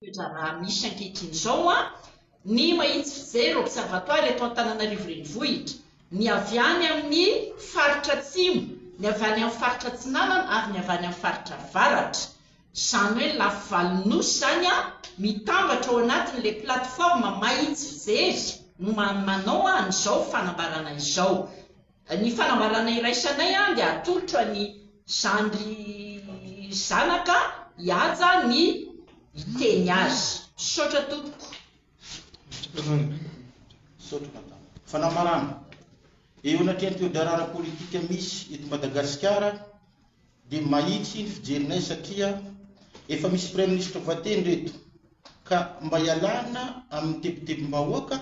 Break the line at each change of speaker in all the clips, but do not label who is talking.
Toe-draharaha misy ankehitriny izao, ny Mahitsy Fijery Observatoire eto Antananarivo Renivohitra, ny avy any amin'ny faritra Atsimo, ny avy any amin'ny faritra Atsinanana ary ny avy any amin'ny faritra Avaratra. Izany hoe ny lafivalon'ny Nosy izany mitambatra ao anatin'ilay plateforme Mahitsy Fijery no manao an'izao fanambarana izao. Ny fanambarana iraisanay dia atolotro an'i zandry zanaka hihaja ny hiteny azy. Misaotra tompoko.
Misaotra madama. Fanambarana, Eo anatrehan'ny toe-draharaha ara-politika misy eto Madagasikara dia mahitsy ny fijerinay satria efa misy Praiminisitra voatendry eto ka mba hialana amin'ny tebitebim-bahoaka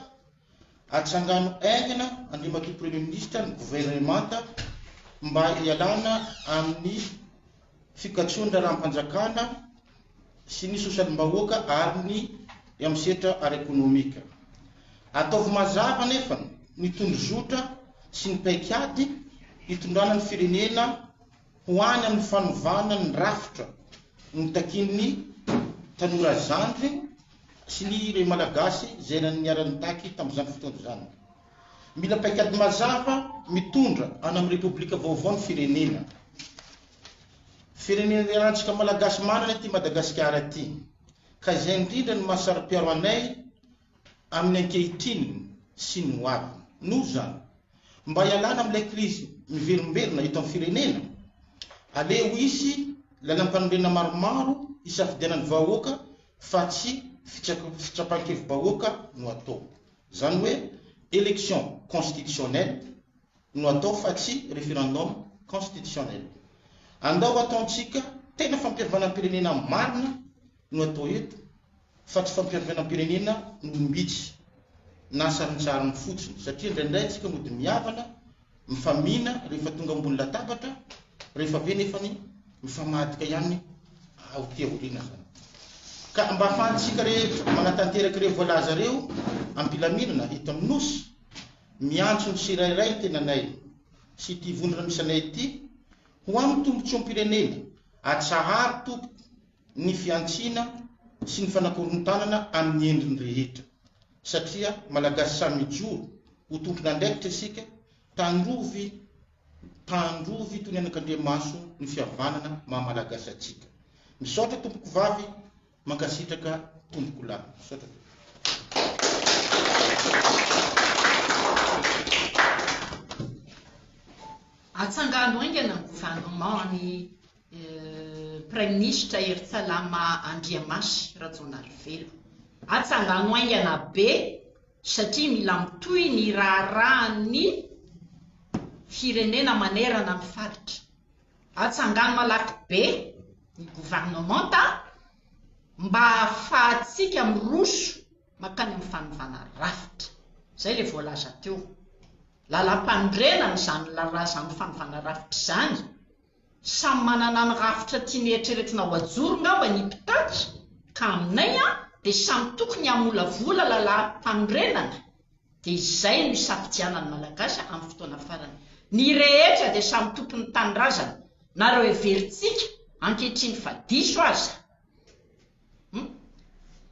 Atsangano haingana Andriamatoa Premier Ministre ny governemanta mba hialana amin'ny fikatsoan'ny raharaham-panjakana sy ny sosialim-bahoaka ary ny amin'ny sehatra ara-ekonomika. Ataovy mazava anefa ny tondrozotra sy ny paikady hitondrana ny firenena ho any amin'ny fanovana ny rafitra notakian'ny tanora zandry sy ny ireo Malagasy izay niara-nitaky tamin'izany fotoana izany. Mila paikady mazava mitondra any amin'ny Repoblika vaovao ny firenena. Firenena iarahantsika Malagasy manana ity Madagasikara ity, ka izay indrindra no maha saro-piaro anay amin'ny ankehitriny sy ny ho aviny. Noho izany, mba hialana amin'ilay krizy miverimberina eto amin'ny firenena, aleo hisy lalam-panorenana maromaro hisafidianan'ny vahoaka fa tsy fitsapan-kevi-bahoaka no atao. Izany hoe élection constitutionnelle no atao fa tsy référendum constitutionnel. Andao ataontsika tena fampihavanam-pirenena marina no atao eto fa tsy fampihavanam-pirenena olom-bitsy na sarintsariny fotsiny satria indraindray tsika mody mihavana, mifamihina rehefa tonga ambony latabatra, rehefa avy eo nefany mifamadika ihany aty aoriana zany. Ka mba ahafahantsika rehetra manatanteraka ireo voalaza ireo am-pilaminana eto amin'ny Nosy, miantso ny tsirairay ny tenanay sy ity vondrona misy anay ity ho amin'ny tombotsoam-pirenena, atsaharo tompoko ny fihantsiana sy ny fanakorontanana amin'ny endriny rehetra satria Malagasy samy mijoro ho tompon'andraikitra isika, tandrovy tandrovy toy ny anakandriamaso ny fihavanana maha Malagasy antsika. Misaotra tompoko vavy, mankasitraka tompoko lahy. Misaotra tompoko.
Atsangano haingana ny gouvernement any Praiminisitra Herintsalama Andriamasy Rajaonarivelo. Atsangano haingana be satria mila mitohy ny raharahan'ny firenena manerana ny faritra. Atsangano malaky be ny governemanta mba hahafahantsika miroso mankany amin'ny fanovana rafitra. Izay ilay voalaza teo. Lalampanorenana izany izany fanovana rafitra izany. Samy manana ny rafitra tiany eritreretina ho ajoro ngamba ny mpitaky ka aminay dia samy tokony hamolavola lalàm-panorenana dia izay no isafidianan'ny Malagasy amin'ny fotoana farany. Ny rehetra dia samy tompon'ny tanindrazana na ireo heverintsika ankehitriny fa diso aza. Hum.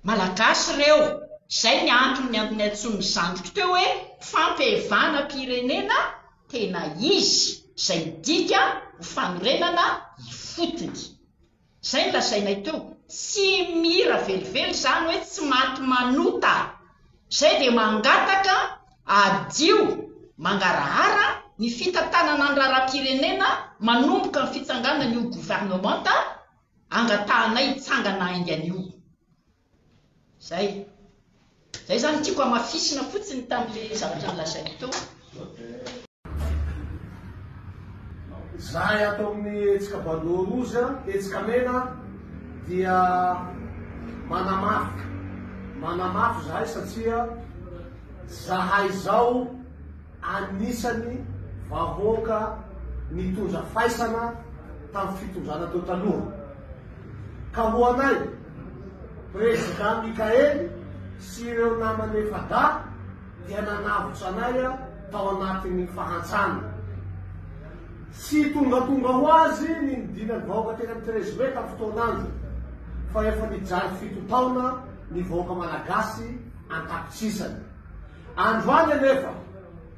Malagasy ireo. Izay ny antony niantsoan'ny zandriko teo hoe fampihavanam-pirenena tena izy, izay midika ho fanorenana ifotony. Izay no lazainay teo. Tsy mira velively izany hoe tsy maty manota. Izay dia mangataka hadio mangarahara ny fitantanana ny raharaham-pirenena manomboka ny fitsanganan'io governemanta Angatahanay hitsangana haingana io. Zay. Zay zany tiako hamafisina fotsiny tamin'le zavatra nolazaiko teo.
Izahay ato amin'ny hetsika Bandeau Rouge, hetsika mena, dia manamafy, manamafy izahay satria zahay izao anisany vahoaka nitondra faisana tamin'ny fitondrana teo taloha. Ka ho anay, Prezida Mickaël sy ireo namany efa-dahy dia nanavotra anay tao anatin'ny fahantrana. Tsy tongatonga ho azy ny nidinan'ny vahoaka teny amin'ny 13 mai tamin'ny fotoan'andro. fa efa nijaly fito taona ny vahoaka Malagasy an-tapitrisany. Androany anefa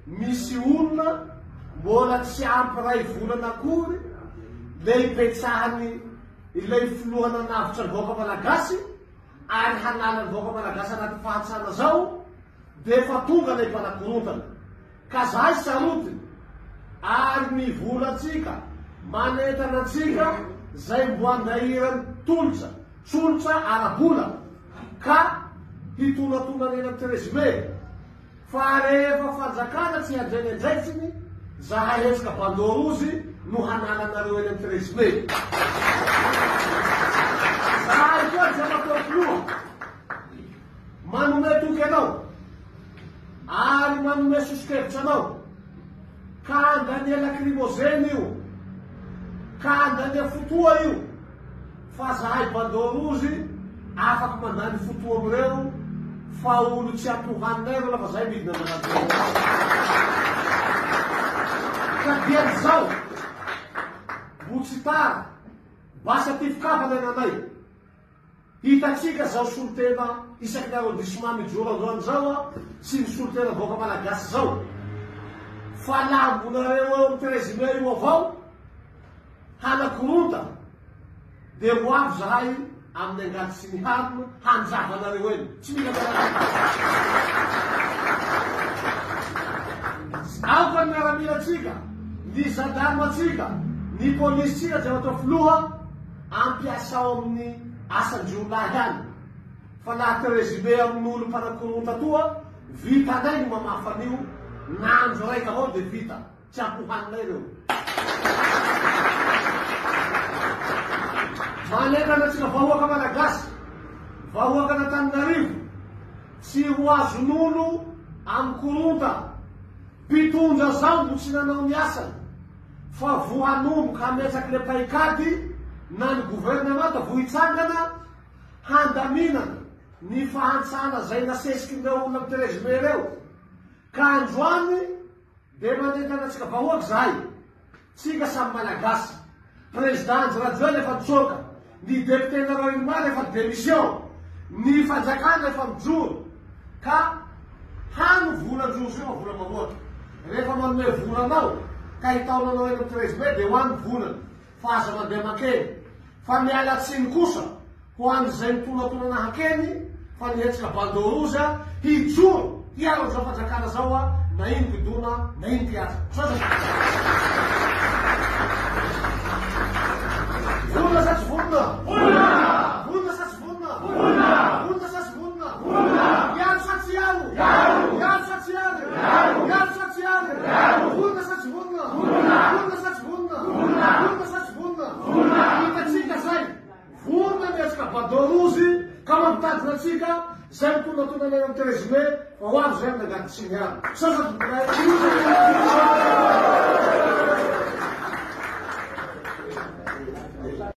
misy olona mbola tsy ampy iray volana akory le ipetsahany ilay filoha nanavotra ny vahoaka Malagasy ary hanala ny vahoaka Malagasy anaty fahantrana zao dia efa tonga ilay mpanakorontana. Ka zahay sarotiny ary ny volantsika manentana antsika zay mbo andahiran'ny tolotra tsolotra ara-bola ka hitonatona eny amin'ny treize mai fa rehefa fanjakana tsy handray ny andraikitsiny zahay hetsika bandeau rouge no hanala anareo eny amin'ny treize mai. Zahay koa Andriamatoa Filoha. Manome toky anao ary manome soso-kevitra anao ka handania lakrimozeny io, ka handania fotoa io fa zahay bandeau rouge afaky mandany fotoa amireo fa olo tsy atohaninay reo lafa zahay midina andalam-be eo. Ka dian'izao mbo tsy tara, basy atifokavana nanay. Hitantsika zao solontena isaky ny arrondissement mijoro androany zao sy ny solontena vahoaka malagasy zao fa lambonareo eo am 13 mai io avao hanakoronta de ho avy zahay amin'ny angady sy ny harona hanjava anareo eny tsy mila miaramila aoka ny miaramilantsika ny gendarme tsika ny polisy tsika Andriamatoa filoha Ampiasao amin'ny asan-jiolahy any fa na te résumé amin'olo mpanakoronta toa vitanay ny mamafa an'io na andro raika avao de vita, tsy ampohaninay reo. Manentana antsika vahoaka Malagasy, vahoakan'Antananarivo, tsy ho azon'olo amin'ny koronta, mpitondra zao mbo tsy nanao ny asany, fa vo hanomboka hametraky le paikady na ny governemanta vo hitsangana handaminana ny fahantrana zay nasesikin'ireo olona am 13 mai reo ka androany de manentana antsika vahoaka zahay tsika samy malagasy président Andry Rajoelina efa nitsoaka ny député nareo Irmar efa démission ny fanjakana efa mijoro Ka hano vola ndrozy io fa vola vahoaka. Rehefa manome vola anao ka hitaona anao eny amin'ny 13 mai dia ho any volany fa aza mandeha makeny. Fa miala tsiny kosa ho an'izay mitonatonana hakeny fa ny hetsika bandeau rouge hijoro hiaro an'izao fanjakana zao na ino mpidona na ino mpihaza. Misaotra tompoko. Vonona sa tsy vonona? Vonona! Vonona sa tsy vonona? Vonona! Vonona sa tsy vonona? Vonona! Hiaro sa tsy hiaro? Hiaro! Hiaro sa tsy hiaro? Hiaro! Hiaro sa tsy hiaro? Hiaro! Vonona sa tsy vonona? Vonona! Vonona sa tsy vonona? Vonona! Vonona sa tsy vonona? Vonona! Hitantsika zay. Vonona ny hetsika bandeau rouge ka mampitandrina antsika zay mitonatona any amin'ny 13 mai fa ho avy zay amin'ny angady tsy miaro. Misaotra tompokolahy.